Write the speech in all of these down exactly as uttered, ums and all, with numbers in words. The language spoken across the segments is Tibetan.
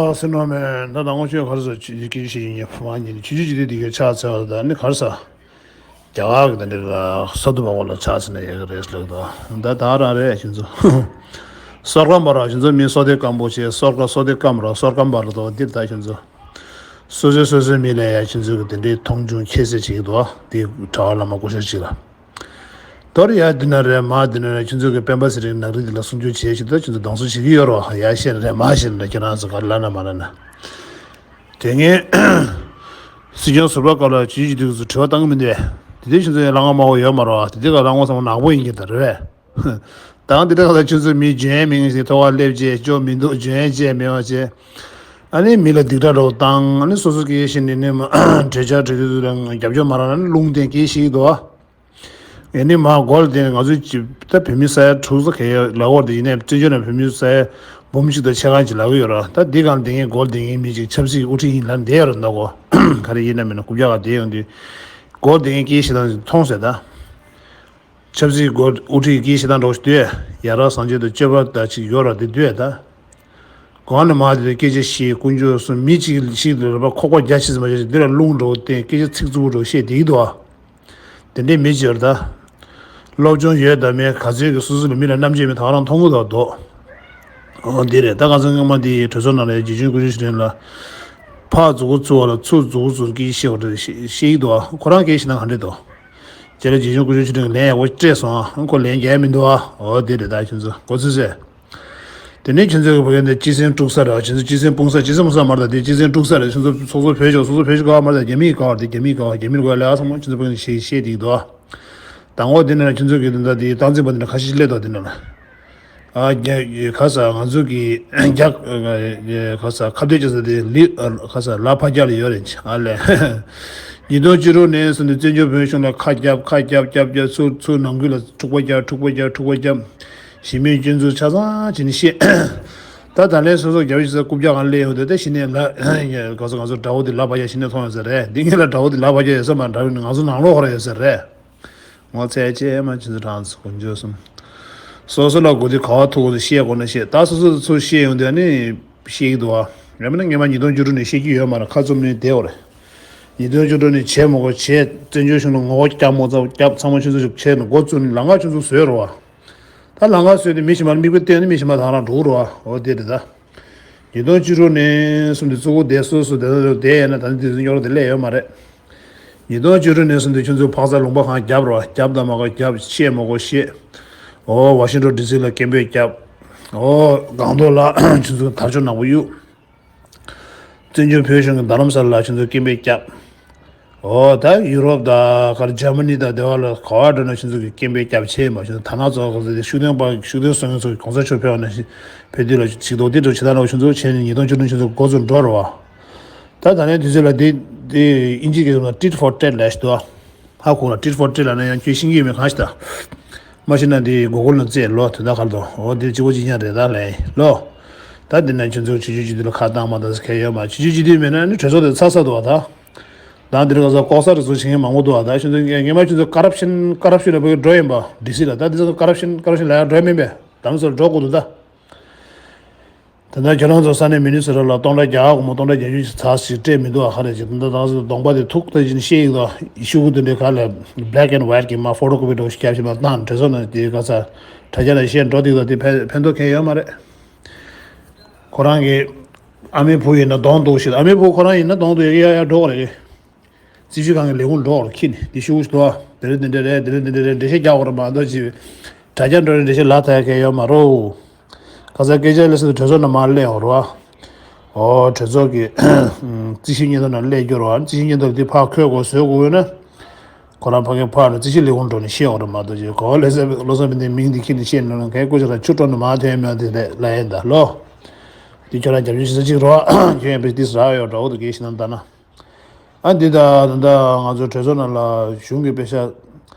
ཨ་སེ་ནོ་མེན་ད་དང་པོ་ཆོས་ག་རེ་ཟེར་སྐད་ཆ་བཤད་ཡིན་ཕ་མ་གཉིས་ནི་ཆུ་ཆུ་ཅི་དེ་དེ་གའི་ཆགས་ཚར་བ་ད་ནི་ག་རེ་ཟ། རྒྱ་གར་གི་ད་འདི་ལ་ས་དུ་བ་འོག་ལ་ཆགས་ཟིན་ན་ཡག་གི་རེད་ལབ་ད། ད་ད་རང་རེད་ཁྱེད་ཚོ། སོར་ཀམ་པ་ར་ཁྱེད་ཚོ་མི་སོ་དེ་སྐམ་པོ་བྱས་སོར་ཀ་སོ་དེ་སྐམ་ར་སོར་ཀམ་པ་ར་དོ་འདིར་ད་ཁྱེད་ཚོ། སོ་སོའི་སོ་སོའི་མི་ལ་ཡ་ཁྱེད་ཚོ་གི་དེ་འདྲའི་མཐོང་ཆུང་ཁྱད་བསད་བྱེད་ཀྱི་འདུག་ཨ། དེ་གྲྭ་བ་བླ་མ་སྐུ་ཞབས་ཅིག་ལ། དོར་ཡ་འདི་ན་རེད་མ་འདི་ན་རེད་ཁྱོད་ཚོ་གི་སྤེན་པ་ཚེ་རིང་ནག་རིགས་འདི་ལ་སྲུང་སྐྱོབ་བྱེད་ཞིག་ད་ཁྱོད་ཚོ་སྡང་ཟུག་བྱེད་ཀྱི་ཡོད་རོགས་ཡ་བཤད་རེད་མ་བཤད་རེད་ཁྱེད་རང་ཚོ་ག་ལ་ན་མ་ལ་ན། དེ་ངས་སྲིད་སྐྱོང་ཟུར་པ་སྐབས་ལ་ཇུས་ཀྱི་དུས་སུ་དྲི་བ་བཏང་གི་མི་འདུག་དེ་དུས་ཁྱོད་ཚོ་ཡ་ལ་ང་མ་འོ་ཡོད་མ་རོགས་དེ་དུས་ག་ལ་ངོ་ཚ་མོ་ནག་པོ་ཡིན་གྱི་ད་རེད། དང་དེ་དག་ལ་ཁྱོད་ཚོ་མི་འཇོན་མིན་ཞིག་ཐོག་ལ་སླེབས་རྗེས་སྐྱོ་མི་འདུག་འཇོན་བྱས་མེད་པ་བྱས། ཨ་ནི་མི་ལ་སྡིག་གྲྭ་རོགས་བཏང་ཨ་ནི་སོ་སོ་སྐད་ཤེས་ནས་ནས་མ་གྲོས་ཆོད་གྲོས་ཚོད་ལ་རྒྱབ་སྐྱོར་མ་རག་ན་ནི་རླུང་བསྟན་སྐད་ཤེས་ཀྱི་འདུག་ཨ། ངས་ནི་མ་གོ་ལ་བསྟན་ང་ཚོའི་ཅི་ད་བོད་མི་ས་ཡ་དྲུག་ཙམ་གས་ལ་འོར་དེ་ཡིན་ནས་བཙན་བྱོལ་ནས་བོད་མི་ས་ཡ་འབུམ་གཅིག་དང་ཕྱེད་ཀ་ཅིག་ལ་གི་ཡོད་ར་ད་འདི་གང་དེ་ངས་གོ་ལ་བསྟན་ངའི་མི་ཅིག་ཆབ་སྲིད་དབུ་ཁྲིད་ཡིན་ལབ་བསྡད་ཡོད་ར་འདུག་གོ་ག་རེ་ཡིན་ན་མིན་ན་རྐུབ་བཀྱག་ག་བསྡད་ཡོང་དུས་གོ་ལ་བསྟན་ངའི་སྐད་ཤེས་དང་མཐོང་ཟེར་ད། ཆབ་སྲིད་སྒོ་དབུ་ཁྲིད་ཀྱིས་ཞེ་དྲག་འགྲོ་ཞིག་དུས་ཡ་རབས་སངས་རྒྱས་དང་སྤྱོད་པ་དང་ཅིག་ཡོད་ར་དེ་དུས་ད། གོང་ནས་མར་དེ་སྐད་ཆ་བཤད་དཀོན་མཆོག་གསུམ་མི་གཅིག་ཞིག་ལ་རེ་བ་ཁོག་པ་རྒྱ་ཆེ་ཙམ་མ་བྱས་ཤིག་འདི་ལ་རླུང་འགྲོ་བསྟན་སྐད་ཆ་ཚིག་རྩུབ་པོ་འགྲོ་བཤད་བསྡད་ཀྱི་འདུག་ཨ། དེ་འདྲའི་མི་ཅིག་ཡོད་རེད་ད། སློབ་སྦྱོང་ཡོད་དང་མེད་ག་ཚོད་ཀྱི་སོ་སོ་ལ་མི་ལ་རྣམ་དཔྱོད་མེད་ད་ག་རང་མཐོང་གི་འདུག་འདུག་འོ་འདི་རེད་ད་ང་ཚོ་སྔོན་མ་འདི་གྲོས་ཚོགས་ནང་ལ་རྗེ་བཙུན་སྐུ་ཞབས་ཆོས་སྒྲོན་ལ། ཕར་མཛུབ་གུ་བཙུགས་པ་ལ་ཚུར་མཛུབ་གུ་བཙུགས་སྐད་ཆ་བཤད་པ་འདྲ་བཤད་ཀྱི་འདུག་ཨ་ཁོ་རང་སྐད་ཆ་ན་ག་འདྲ་འདུག་རྗེས་ལ་རྗེ་བཙུན་སྐུ་ཞབས་ཆོས་སྒྲོན་གྱིས་ལན་ཡག་པོ་སྤྲད་སོང་ཨ། ཁོ་ལན་རྒྱག་ཡ་མི་འདུག་ཨ། འོ་དེ་རེད་ད་ཁྱོད་ཚོ་གོ་ཚོད་ཚོད། དེ་ནས་ཁྱོད་ཚོའི་བུ་རྒན་དེ་སྤྱི་སེམས་དཀྲུག་ས་རེད་ཁྱོད་ཚོ་སྤྱི་སེམས་སྤུངས་ས་སྤྱི་སེམས་སྤུངས་ས་མ་རེད་ད་དེ་སྤྱི་སེམས་དཀྲུག་ས་རེད་ཁྱོད་ཚོ་སོ་སོ་བོད་ཆོག་སོ་སོ་བོད་ཆོག་ག་བ་མ་རེད་ད་རྒྱ་མི་ག་བ་རེད་རྒྱ་མི་ག་བ་རྒྱ་མི་ག་བ་ལས་ཨ་ཚང་མ་ཁྱོད་ཚོ་བུ་རྒན་ཤེས་ཤེས་དེ་གི་འདུག་ཨ། དང་པོ་དེ་ནས་ཁྱོད་ཚོ་གི་དེ་འདྲ་དེ་སྟངས་འཛིན་པ་དེ་འདྲ་ཁ་ཤས་ཤིག་སླེབས་འདུག་དེ་འདྲ་ལ། ཨ་རྒྱ་ཁ་ས་ང་ཚོ་གི་རྒྱ་ཁ་ས་ཁ་གཏད་བྱེད་ས་དེ་ལི་ཁ་ས་ལ་ཕ་རྒྱ་ལ་ཡོད་རེད་ཨ་ལས། ཉིས་སྟོང་བཅུ་དྲུག་ནས་བཟུང་སྟེ་བཙན་བྱོལ་བོད་གཞུང་ལ་ཁ་རྒྱབ་ཁ་རྒྱབ་རྒྱབ་རྒྱབ་ཚུར་ཚུར་ནང་ཁུལ་ལ་འཁྲུག་པ་རྒྱབ་འཁྲུག་པ་རྒྱབ་འཁྲུག་པ་རྒྱབ། གཞི་མེད་སྐྱོན་འཛུགས་ཆ་ཚང་བྱས་ནས་བཤད། ད་ད་ལན་སོ་སོ་རྒྱབ་ཡོད་ས་རྐུབ་བཀྱག་གང་སླེབས་ཡོང་དུས་ད་གཞི་ནས་ལ་ག་ཚོད་ང་ཚོ་དགྲ་བོ་དེ་ལ་ཕ་རྒྱ་གཞི་ནས་མཐོང་ཡོད་ས་རེད་འདི་ངེད་ལ་དགྲ་བོ་དེ་ལ་ཕ་རྒྱ་ཡོད་ས་མ་འདྲ་བས་ང་ཚོ་ནང་ལོགས་ཁོ་ར་ཡོད་ས་རེད། ངོ་ཚ་ཅེས་མ་ཁྱེད་ཚོ་གྲངས་ཚོ་དཀོན་མཆོག་གསུམ། སོ་སོ་ལ་དགོས་དུས་ག་བ་ཐུག་གོ་ཤེས་དགོས་ན་ཤེས་ད་སོ་སོ་ཚོ་ཤེས་ཡོང་དུས་ཨ་ནི་ཤེས་ཀྱི་འདུག་ཨ། ཡང་མིན་ན་ངས་མ་ཉིས་སྟོང་བཅུ་དྲུག་ནས་ཤེས་ཀྱི་ཡོད་མ་རེད་ཁ་བཙུམ་ནས་བསྡད་འོ་རེད། ཉིས་སྟོང་བཅུ་དྲུག་ནས་བྱས་མ་དགོས་བྱས་བཙན་བྱོལ་གཞུང་ལ་ངོ་བོ་སྐྱབས་མོ་ཚ་སྐྱབས་ཚང་མ་ཁྱོད་ཚོ་ཞིག་བྱས་ནས་འགོ་བཙུགས་ནས་ལམ་ཁ་ཁྱོད་ཚོ་བཟོས་རོགས་ཨ། ད་ལམ་ཁ་བཟོས་ཏེ་མི་གཞན་པ་ལ་མིག་དཔེ་བལྟས་ནས་མི་གཞན་པ་དང་རང་འགྲོ་གི་རོགས་ཨ་འོ་དེ་རེད་ད། ཉིས་སྟོང་བཅུ་དྲུག་ནས་གསུམ་དུ་གཙོ་བོ་བསྡད་སོ་སོ་བསྡད་ན་བསྡད་ཡོད་ན་ད་ནི་དུས་ཚོད་རྙོག་དྲ་དེ་སླེབས་ཡོད་མ་རེད། ཉིས་སྟོང་བཅུ་དྲུག་ནས་གསུམ་དུ་ཁྱོད་ཚོ་འཕག་འཚག་ལུང་པ་གང་རྒྱབ་རོགས་རྒྱབ་དང་མ་གོ་རྒྱབ་བཤད་མ་གོ་བཤད། ཨོ་ཝ་ཤིང་ཊོན་ཌི་སི་ལ་སྐད་འབོད་རྒྱབ། ཨོ་སྒང་ཏོག་ལ་ཁྱོད་ཚོ་དར་ལྕོག་ནག་པོ་གཡུག་བཙན་བྱོལ་བོད་གཞུང་གི་རྡ་རམ་ས་ལ་ཁྱོད་ཚོ་སྐད་འབོད་རྒྱབ། ཨོ་ད་ཡུ་རོབ་དང་གར་འཇར་མ་ནི་དང་དེ་བ་ལ་ག་བ་འགྲོ་ན་ཁྱོད་ཚོ་གི་སྐད་འབོད་རྒྱབ་ཆེ་མ་ཁྱོད་ཚོ་ད་ན་ཚོ་ག་ཚོད་དེ་ཤུགས་ལྡན་པ་ཤུགས་ལྡན་བཟོ་མཁན་ཚོ་གོང་ས་མཆོག་ཕེབས་པ་ན་ཕེབས་དུས་ལ་ཅིག་རྡོག་ཏི་འགྲོ་ཇི་ལྟར་ན་ཁྱོད་ཚོ་བྱས་ནས་ཉིས་སྟོང་བཅུ་བདུན་ཁྱོད་ཚོ་འགོ་ཚུགས་འགྲོ་རོགས། ད་ད་ནས་དུས་ཚོད་ལ་འདི་འདི་ཨིན་ཇི་སྐད་ཐོག་ནས་tit for tat ལབ་ཞིག་འདུག་ཧ་གོ་ལ་tit for tat ལབ་ན་ཡང་ཁྱོད་ཤེས་ཀྱི་ཡོད་མེད་གང་ཞིག་ད། མ་ཤེས་ན་འདི་གུ་གུལ་ནང་བཙལ་ལོ་དོན་དག་ག་རེ་འདུག་འོ་འདི་གཅིག་པོ་གཅིག་རྐྱང་རེད་ད་ལས་ལོ། ད་འདི་ན་ཁྱོད་ཚོ་ཆུ་ཆུ་ཆུ་འདི་ལ་ཁ་བཏང་མ་བཏང་ཟེར་མཁན་ཡོད་མ་ཆུ་ཆུ་ཆུ་འདི་མེད་ན་ནི་གྲོས་ཚོགས་དེ་ཚར་ཚར་འདུག་བ་ད། ད་འདི་རུ་ག་ས་ལྐོག་ཟ་རུ་ཚོ་བྱེད་མཁན་མང་པོ་འདུག་བ་ད་ཁྱོད་ཚོ་ངས་ངས་མ་ཁྱོད་ཚོ་ཀ་རབ་ཤན་ཀ་རབ་ཤན་ལ་བོད་ཀྱི་འགྲོ་ཡིན་པ་ཌི་སི་ལ་ད་འདི་ཚོ་ཀ་རབ་ཤན་ཀ་རབ་ཤན་ལ་ཡང་འགྲོ་མིན་པས་ད་མི་ཚོར་འགྲོ་དགོས་འདུག་ད། ད་ལྟ་ཁྱོད་རང་ཚོ་ས་གནས་མི་ནི་སི་ཊ་ལ་སྟོང་ཕྲག་བརྒྱ་དགུ་མོ་སྟོང་ཕྲག་བརྒྱད་ཅུ་ཞིག་ཚར་ཞིག་སྤྲད་མི་འདུག་ཨ་ཁ་རེ་ཅིག་ད་ལྟ་ད་གདོང་པ་དེ་ཐུག་ད་ཅིག་ཤེས་ཡིག་དང་ཤུ་གུ་དེ་འདྲའི་ཁ་ལ་black and white གི་མ་ཕོ་ཊོ་ཀོ་པི་འདྲ་བོ་ཞིག་བརྒྱབ་ཞིག་མ་བཏང་གྲོས་ཚོགས་ནང་དེ་ག་ས་དྲ་རྒྱ་ལ་བཤད་འགྲོ་དེ་ད་དེ་ཕན་ཕན་ཐོགས་མཁན་ཡོད་མ་རེད། ཁོ་རང་གི་ཨ་མའི་བུ་ཡིན་ན་གདོང་འདུག་ཞིག་ཨ་མའི་བུ་ཁོ་རང་ཡིན་ན་གདོང་འདུག་ཡ་ཡ་ཡ་འགྲོ་བ་རེད། རྩིས་ཞིབ་ཁང་གི་ལས་ཁུངས་འགྲོ་བར་ཁྱི་ནི་འདི་ཤུགས་ཤུགས་དོ། དེ་རེད་འདི་འདྲ་རེད་དེ་རེད་འདི་འདྲ་རེད་འགྲེལ་བཤད་རྒྱག་དགོས་རེད་མ་གཏོགས་ཅི། དྲ་རྒྱ་འགྲོ་རེད་འགྲེལ་བཤད་ལ་ཐ་ཡ་གལ་ཡོད་མ་རེད། ག་ས་སྐད་ཆ་ལས་སུ་གྲོས་ཚོགས་ནང་མར་སླེབས་ཡོང་རོགས། ཨོ་གྲོས་ཚོགས་ཀྱི་རྩིས་ཞིབ་སྙན་ཐོ་ནང་སླེབས་རྒྱུ་རོགས་རྩིས་ཞིབ་སྙན་ཐོ་འདི་ཕར་འཁོད་དགོས་བཟོས་དགོས་ཡོད་ན། ཁོ་རང་ཕ་གིར་ཕར་ནས་རྩིས་ཞིབ་ལས་ཁུངས་འགྲོ་ནས་བཤད་ཡོང་རེད་མ་གཏོགས་ཅི་གོ་ལེ་ས་བློ་བཟང་བསྟན་འཛིན་མིང་འདི་ཁྱེར་ནས་བཤད་ནས་ལོ་ན་གའི་སྐུ་ཞབས་ལ་ཆུ་དཀྲོག་ནས་མར་ཐོན་མེད་དེ་ལས་ལ་ཡིན་ད་ལོ། འདི་ཁྱོད་རང་རྒྱབ་སྐྱོར་བྱེད་ས་གཅིག་རོགས་ཁྱོད་ཡང་བེ་ཏིས་རག་ཡོད་འདྲ་བོ་འདུག་གལ་ཤེས་ན་ད་ན། ཨ་འདི་ད་ད་ད་ང་ཚོ་གྲོས་ཚོགས་ནང་ལ་གཞུང་གི་པེ་ཤ།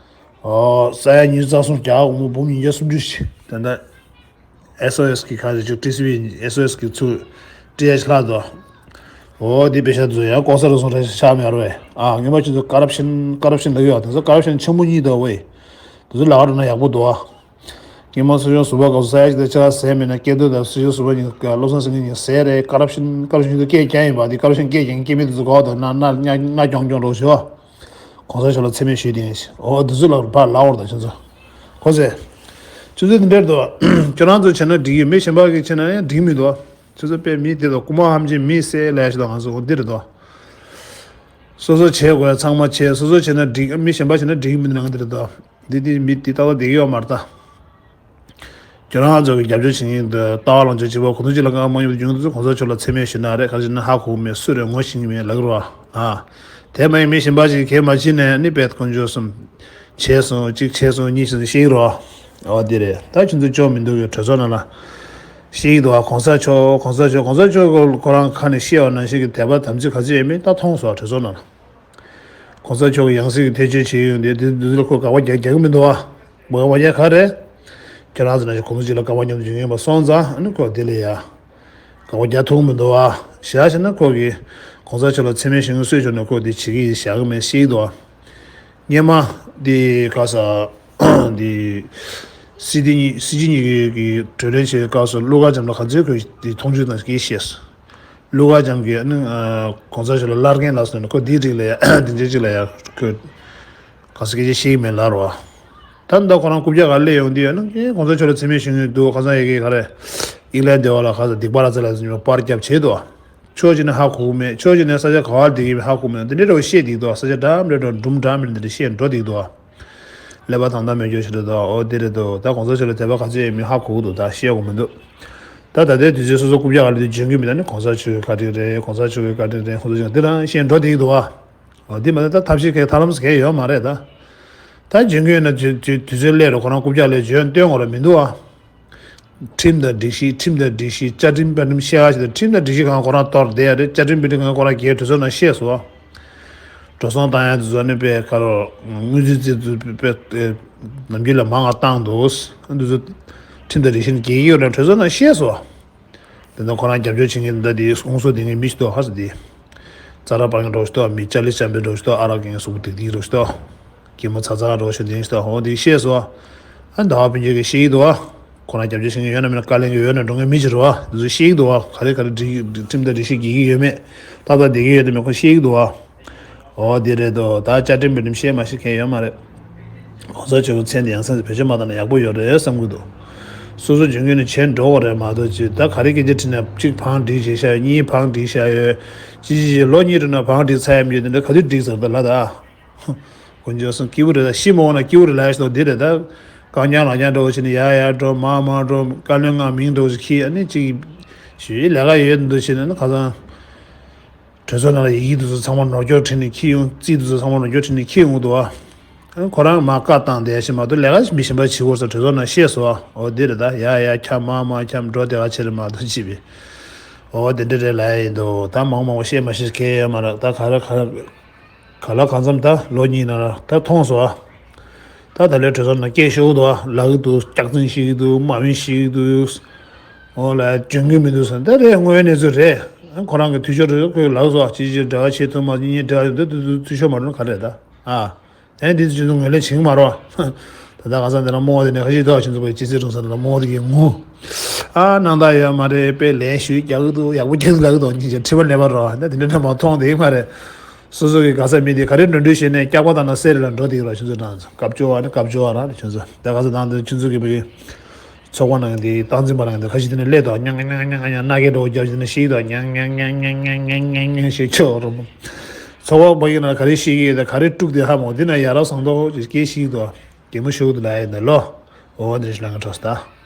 ཨོ་ས་ཡ་ཉི་ཤུ་རྩ་གསུམ་བརྒྱ་དགུ་མོ་འབུམ་ཉིས་བརྒྱ་སུམ་ཅུ་ཞིག་ད་ད། ཨེས་ཨོ་ཨེས་གི་ཁ་ཟེར་ཅིག་ཊི་སི་ཝི་ཨེས་ཨོ་ཨེས་གི་ཚུར་ཊི་ཨེཆ་ལྷག་དོ། ཨོ་འདི་པེ་ཤ་ཚོ་ཡང་ལྐོག་ཟ་རུ་སོང་རེ་ཤག་མེད་རོ་བས་ཨ་ངེས་པ་ཁྱོད་ཚོ་ཀ་རབ་ཤན་ཀ་རབ་ཤན་ལ་ཡོད་ཨ་དེ་ཚོ་ཀ་རབ་ཤན་ཆེན་པོ་གཉིས་དོ་བས། དེ་ཚོ་ལག་རུ་ན་ཡག་པོ་འདུག་ཨ། སྐྱེས་མ་སུ་ཞོ་ཟུར་པ་སྐབས་སུ་ས་ཡ་ཞིག་དང་ཆ་ཟས་མེད་ན་སྐད་དོད་དང་སུ་ཞོ་ཟུར་པ་ཉིད་བློ་བཟང་སེང་གེ་ཉིད་ཟས་རེད། ཀ་རབ་ཤིན་ཀ་རབ་ཤིན་དུ་སྐད་རྐྱང་ཡིན་པ་འདི་ཀ་རབ་ཤིན་སྐད་རྐྱང་སྐྱེ་མེད་དུ་གོ་དང་ན་ན་ན་གྱོང་གྱོང་རོགས་ཞུ། གོང་ས་མཆོག་ལ་མཚན་སྨད་ཞུས་ཏེ་ཡིན། འོ་འདི་ཚོ་ལ་ཕར་ལབ་འོར་དང་ཁྱོད་ཚོ། གོ་ཚེ། ཁྱོད་ཚོ་འདི་འདྲ་འདུག་ཁྱོད་རང་ཚོ་བྱས་ན་འགྲིག་གི་མི་གཞན་པ་གིས་བྱས་ན་ཡང་འགྲིག་མི་འདུག་ཁྱོད་ཚོ་དཔེ་མི་དེ་དང་རྐུ་མ་ཧམ་ཆེན་མི་བསད་ལས་ཞེས་དང་ང་ཚོ་འོ་འདི་རེད་དོ། སོ་སོ་བྱེད་དགོས་ཚང་མ་བྱེད། སོ་སོ་བྱས་ན་འགྲིག་མི་གཞན་པ་བྱས་ན་འགྲིག་མི་འདུག་ང་འདི་རེད་དོ། འདི་འདི་མི་འདི་ཏག་ཏག་བསྡད་ཀྱི་ཡོད་མ་རེད་ད། ཁྱོད་རང་ཚོ་གི་རྒྱབ་སྐྱོར་བྱེད་མཁན་དུ་ལྟ་བ་ལོངས་སྤྱོད་བྱེད་པ་ཁོ་ཚོ་གཅིག་ལ་དཀའ་ངལ་མ་ཡོང་དུས་རྒྱུན་དུ་གོང་ས་མཆོག་ལ་མཚན་སྨད་ཞུས་ན་རེད། ག་རེ་ཞུས་ན་ཧ་གོ་གི་མེད། སུ་རེད་ངོ་ཤེས་ཀྱི་མེད་ལབ་ཀྱི་རེད་བ། ཨ། དེ་མ་ཡིན་མི་གཞན་པ་ཞིག་གིས་མ་བྱས་ནས་ནི་དཔེ་དཀོན་མཆོག་གསུམ། བྱས་སོང་གཅིག་བྱས་སོང་གཉིས་བྱས་སོང་ཤེས་ཀྱི་རེད་བ། ཨོ་དེ་རེད། ད་ཁྱོད་ཚོ་སྐྱོན་མི་འདུག་གི་གྲོས་ཚོགས་ནང་ལ། ཤེས་ཀྱི་འདུག་བ། གོང་ས་མཆོག་གོང་ས་མཆོག་གོང་ས་མཆོག་གི་ཁོ་རང་ཁ་ནས་བཤད་པ་ནང་བཞིན་གྱི་དད་པ་དམ་ཚིག་ག་ཚོད་ཡོད་མེད་ད་མཐོང་སོང་གྲོས་ཚོགས་ནང་ལ། གོང་ས་མཆོག་གི་ཡང་སྲིད་ཀྱི་ཐེ་བྱུས་བྱེད་ཡོང་དུས་དེ་དུས་ཚོད་ཁོ་དགག་པ་རྒྱག་རྒྱག་གི་མི་འདུག་བ། དགག་པ་རྒྱག་ག་རེད། ཁྱེད་རང་ཚོ་ནང་བཞིན་གོང་ས་མཆོག་ལ་དགག་པ་མཉམ་དུ་བྱེད་ཀྱི་ཡོད་པ་སོང་ཙང་ཨ་ནི་ཁོ་དེ་ལས་ཡ། དགག་པ་རྒྱག་ཐུབ་ཀྱི་མི་འདུག་བ། བཞག་བྱས་ན་ཁོ་གིས་གོང་ས་མཆོག་ལ་མཚན་སྨད་ཞུ་མཁན་སུས་བྱུང་ན་ཁོ་དེ་བྱེད་ཀྱི་ཡིན་བཞག་གི་མེད་ཤེས་ཀྱི་འདུག་བ། སྔོན་མ་དེ་ག་ས་དེ་སྲིད་དེ་གཉིས་སྲིད་སྤྱི་གཉིས་ཀྱི་གྲོས་གླེང་བྱེད་སྐབས་སུ་བླུག་དཀར་རྒྱམ་ལ་ག་ཚོད་ཁོས་དེ་མཐོང་ཆུང་དང་སྐད་བཤད་སོང་། བླུག་དཀར་རྒྱམ་གྱིས་ནི་གོང་ས་མཆོག་ལ་བླར་མཁན་ལ་སོང་ནས་ཁོ་འདིའི་རིགས་ལ་ཡ་འདི་འདྲའི་ཅིག་ལ་ཡ་ཁོས་ག་ས་སྐད་ཆ་བཤད་ཀྱི་མེད་ལབ་རོ། ད་ལྟ་ཁོ་རང་རྐུབ་བཀྱག་ག་སླེབས་ཡོང་དུས་ཡ་ནི་གོང་ས་མཆོག་ལ་མཚན་སྨད་ཞུ་མཁན་འདུག་ཁ་སང་ཡ་གིས་ག་རེ་ཨིང་ལན་སྡེ་བ་ལ་ག་ས་སྡིག་པ་ར་ཙ་ལ་ཟིན་པར་རྒྱབ་བྱེད་དོ། ཕྱོགས་གཅིག་ནས་ཧ་གོ་གི་མེད། ཕྱོགས་གཅིག་ནས་ས་ཆ་ག་བར་བསྡད་ཀྱི་མེད་ཧ་གོ་གི་མེད། འདི་འདྲའི་འདྲ་བོ་བཤད་བསྡད་འདུག་ས་ཆ་འདྲ་མི་འདྲ་འགྲུམ་འདྲ་མི་འདྲ་འདི་འདྲ་བཤད་འགྲོ་བསྡད་འདུག་ཀླད་པ་དང་ད་མེད་སྐྱོ་ཞིག་རེད་དོ། འོ་འདི་རེད་དོ། ད་གོང་ས་མཆོག་ལ་དད་པ་ག་ཚོད་ཡོད་མེད་ཧ་གོ་གི་འདུག་ད་བཤད་དགོས་མི་འདུག་ད་ད་ལྟའི་དུས་ཚོད་སོ་སོ་རྐུབ་བཀྱག་ག་ལ་དུས་འཇོན་གྱི་མི་ད་ནི་གོང་ས་མཆོག་གི་བཀའ་དྲིན་རེད། གོང་ས་མཆོག་གི་བཀའ་དྲིན་རེད། ཁོང་ཚོ་ཀྱང་འདི་རང་བཤད་འགྲོ་བསྡད་ཀྱི་འདུག་ཨ། འོ་འདི་མ་ད་ད་ཐབས་ཤེས་གལ་ཐབས་ལམ་གལ་ཡོད་མ་རེད་ད། ད་འཇོན་གྱི་ཡོད་ན་དུས་དུས་དུས་ཚོད་སླེབས་རོགས་ཁོ་རང་རྐུབ་བཀྱག་ལས་འཇོན་སྟོན་དགོས་ར་མི་འདུག་ཨ། ཁྲིམས་དང་སྒྲིག་གཞི་ཁྲིམས་དང་སྒྲིག་གཞི་བཅའ་ཁྲིམས་དཔེ་ཁྲིམས་བཤད་ཡ་ཞིག་དང་ཁྲིམས་དང་སྒྲིག་གཞི་གང་ཁོ་རང་གཏོར་བསྡད་ཡ་རེད། བཅའ་ཁྲིམས་དཔེ་ཁྲིམས་གང་ཁོ་རང་འགལ་གྲོས་ཚོགས་ནང་བཤད་སོང་། འགྲོ་སོང་བཏང་ཡ་དེ་ཚོ་ནི་དཔེ་ཁ་རོག་དངུལ་རྩིས་རྩིས་དེ་ཚོ་དཔེ་ནམ་རྒྱུན་ལས་མང་བ་བཏང་འདུག་འདི་ཚོ་ཁྲིམས་དང་སྒྲིག་གཞི་ནི་འགལ་གྱི་ཡོད་རེད་གྲོས་ཚོགས་ནང་བཤད་སོང་། དེ་ནི་ཁོ་རང་རྒྱབ་སྐྱོར་བྱེད་མཁན་འདི་འདྲ་དེ་ཧུང་སོ་དེ་ངའི་མི་ཞིག་འདུག་ཧ་ས་དེ། ཙ་ར་པ་ངའི་འགྲོ་ཞིག་འདུག་མི་ཅ་ལི་ཅམ་པའི་འགྲོ་ཞིག་འདུག་ཨ་རག་གི་ངའི་གཟུགས་པོ་དིག་དིག་འགྲོ་ཞིག་འདུག་སྐྱེས་མ་ཚ་ཚ་འགྲོ་ཞིག་དེ་ཞིག་འདུག་འོ་དེ་བཤད་སོང་། ཨ་ཟླ་བ་ཕུན་ཆད་ཀྱིས་བཤད་ཀྱི་འདུག་བ། ཁོ་རང་རྒྱབ་སྐྱོར་བྱེད་མཁན་ཡོད་ན་མེད་ན་བཀའ་ལན་གྱི་ཡོད་ན་འགྲོ་མཁན་མི་ཞིག་རེད་བ། དེ་ཚོ་བཤད་ཀྱི་འདུག་བ། ག་རེ་ག་རེ་སྒྲིག་ཁྲིམས་དང་སྒྲིག་གཞི་འགལ་གྱི་ཡོད་མེད་ཏག་ཏག་བསྡད་ཀྱི་ཡོད་དམ་མེད་ཁོ་བཤད་ཀྱི་འདུག་བ། འོ་དེ་རེད་དོ། ད་བཅའ་ཁྲིམས་དཔེ་ཁྲིམས་བཤད་མ་ཤེས་མཁན་ཡོད་མ་རེད། གོང་ས་མཆོག་གི་མཚན་དེ་ཡང་སེ་བེད་སྤྱོད་མ་བཏང་ན་ཡག་པོ་ཡོད་རེད་བསམ་གྱི་འདུག་སོ་སོ་འཇོན་གྱི་ནི་བྱེད་འགྲོ་བ་རེད་མ་གཏོགས་ཅི་ད་ག་རེ་སྐད་ཆ་དྲིས་ན་གཅིག་བང་སྒྲིག་བྱས་ཤག་ཡོད། གཉིས་བང་སྒྲིག་བྱས་ཡོད། ཅི་ཅི་ཅི་ལོ་གཉིས་རིང་ན་བང་སྒྲིག་ཚར་ཡ་མེད་དེ་འདྲ་ག་དུས་སྒྲིག་ཟེར་ད་ལ་ད། དཀོན་མཆོག་གསུམ་སྐྱིད་པོ་རེད་ད། ཤི་མ་འོང་ན་སྐྱིད་པོ་རེད་ལབ་ཡ་ཞིག་འདུག་འདི་རེད་ད། རྐང་རྐྱང་ལག་རྐྱང་འདྲ་བོ་བྱས་ནས་ཡར་ཡར་འགྲོ་མར་མར་འགྲོ་བཀའ་བློན་ལྔ་མིང་འདྲ་བོ་ཞིག་འཁྱེར་ཨ་ནི་གཅིག་ཞུ་ཡི་ལས་ཀ་ཡོད་འདུག་བྱས་ནས་ནི་ཁ་སང་། གྲོས་ཚོགས་ནང་ལ་ཡི་གེ་དེ་ཚོ་ཚང་མ་ནོར་སྐྱོར་བྲིས་ནས་འཁྱེར་ཡོང་། རྩིས་དེ་ཚོ་ཚང་མ་ནོར་སྐྱོར་བྲིས་ནས་འཁྱེར་ཡོང་འདུག་ཨ། ཁོ་རང་མར་བཀའ་བཏང་བསྡད་ཡ་ཞིག་མ་གཏོགས་ལས་ཀ་མི་གཞན་པ་བྱེད་དགོས་ས་གྲོས་ཚོགས་ནང་བཤད་སོང་ཨ། འོ་འདི་རེད་ད། ཡ་ཡ་འཁྱམ་མར་མར་འཁྱམ་འགྲོ་དེ་ག་བྱེད་རེད་མ་གཏོགས་བྱེད་པས། འོ་དེ་འདྲ་རེད་ལབ་ཡ་ཡིན་འདུག་ད་མང་མང་པོ་བཤད་མ་ཤེས་མཁན་ཡོད་མ་རེད་ད། ག་རེ་ག་རེ་ག་ལ་གང་འཚམ་ད་ལོ་གཉིས་ནང་ལ་ད་མཐོང་སོང་ཨ། ད་ད་ལོའི་གྲོས་ཚོགས་ནང་སྐད་ཤོར་འདུག་ཨ། ལབ་ཀྱི་འདུག་སྐྱག་རྫུན་བཤད་ཀྱི་འདུག་མ་འོས་བཤད་ཀྱི་འདུག་འོ་ལ་འཇོན་གྱི་མི་འདུག་ཟེར་ད་རེད། དངོས་ཡོད་གནས་ཚུལ་རེད། ཁོ་རང་གི་འཐུས་ཤོར་རེད། ཁོས་ལབ་སོང་ཨ། ཅི་ཅི་འབྲེལ་བ་བྱེད་ཐུབ་མ་གཉིས་འབྲེལ་བ་ཡོད་འདུག་འཐུས་ཤོར་མ་འགྲོ་ན་ག་རེད་ད། ཨ། ཨེ་འདི་ཚོ་ཁྱོད་ཚོ་ངོས་ལེན་བྱེད་ཀྱི་མ་རེད་བ། ད་ལྟ་ཁ་སང་དེ་ལ་རྨོ་བ་དེ་ནས་ཁ་ཤས་འདུག་ཁྱོད་ཚོ་པའི་སྤྱི་ཚེ་སྒྲུང་ས་དེ་ལ་རྨོ་བ་དེ་གིས་ངུ། ཨ་སྣང་དག་ཡོད་མ་རེད། དཔེ་ལན་ཞུས་རྒྱག་གི་འདུག་ཡག་པོ་རྒྱག་གི་འདུག་ལབ་གི་འདུག་ཁྱེད་ཚོ་ཁྲི་པ་ལེན་པ་རེད་བ། ད་དེ་འདྲ་འདྲ་མ་མཐོང་བསྡད་ཀྱི་མ་རེད། སོ་སོ་གི་དགའ་ས་མི་དེ་ག་རེ་འགྲོ་འགྲུལ་བྱས་ནས་སྐྱག་པ་བཏང་ན་སེ་རེད་ལ་འགྲོ་བསྡད་ཀྱི་རེད། ཁྱོད་ཚོ་ནང་སྐབས་བཅོ་བ་ནི་སྐབས་བཅོ་བ་ར་ཁྱོད་ཚོ་ད་ག་ཚོད་ནང་དུ་ཁྱོད་ཚོ་གི་བའི་ཚོགས་པ་ནང་དེ་སྟངས་འཛིན་པ་ནང་དེ་ཁ་ཤས་དེ་ནས་སླེབས་དང་ཉང་ཉང་ཉང་ཉང་ཉང་སྣ་སྐད་འདྲ་བོ་རྒྱབ་བྱས་ནས་ཤིག་དང་ཉང་ཉང་ཉང་ཉང་ཉང་ཉང་ཉང་ཉང་ཞེས་ཆོག་རུང་། ཚོགས་པ་བ་ཡིན་ན་ག་རེ་ཤིག་ཡོད་དང་ག་རེ་དཀྲུགས་དེ་ཧ་མོ་དེ་ན་ཡ་རབས་སང་ཏོག་ཅིག་སྐད་ཤིག་དང་གད་མོ་ཤོར་དུ་ལ་ཡ་ཡིན་ད་ལོ། འོ་འདི་ཞིག་ལ་ང་གྲོགས་སུ་ད།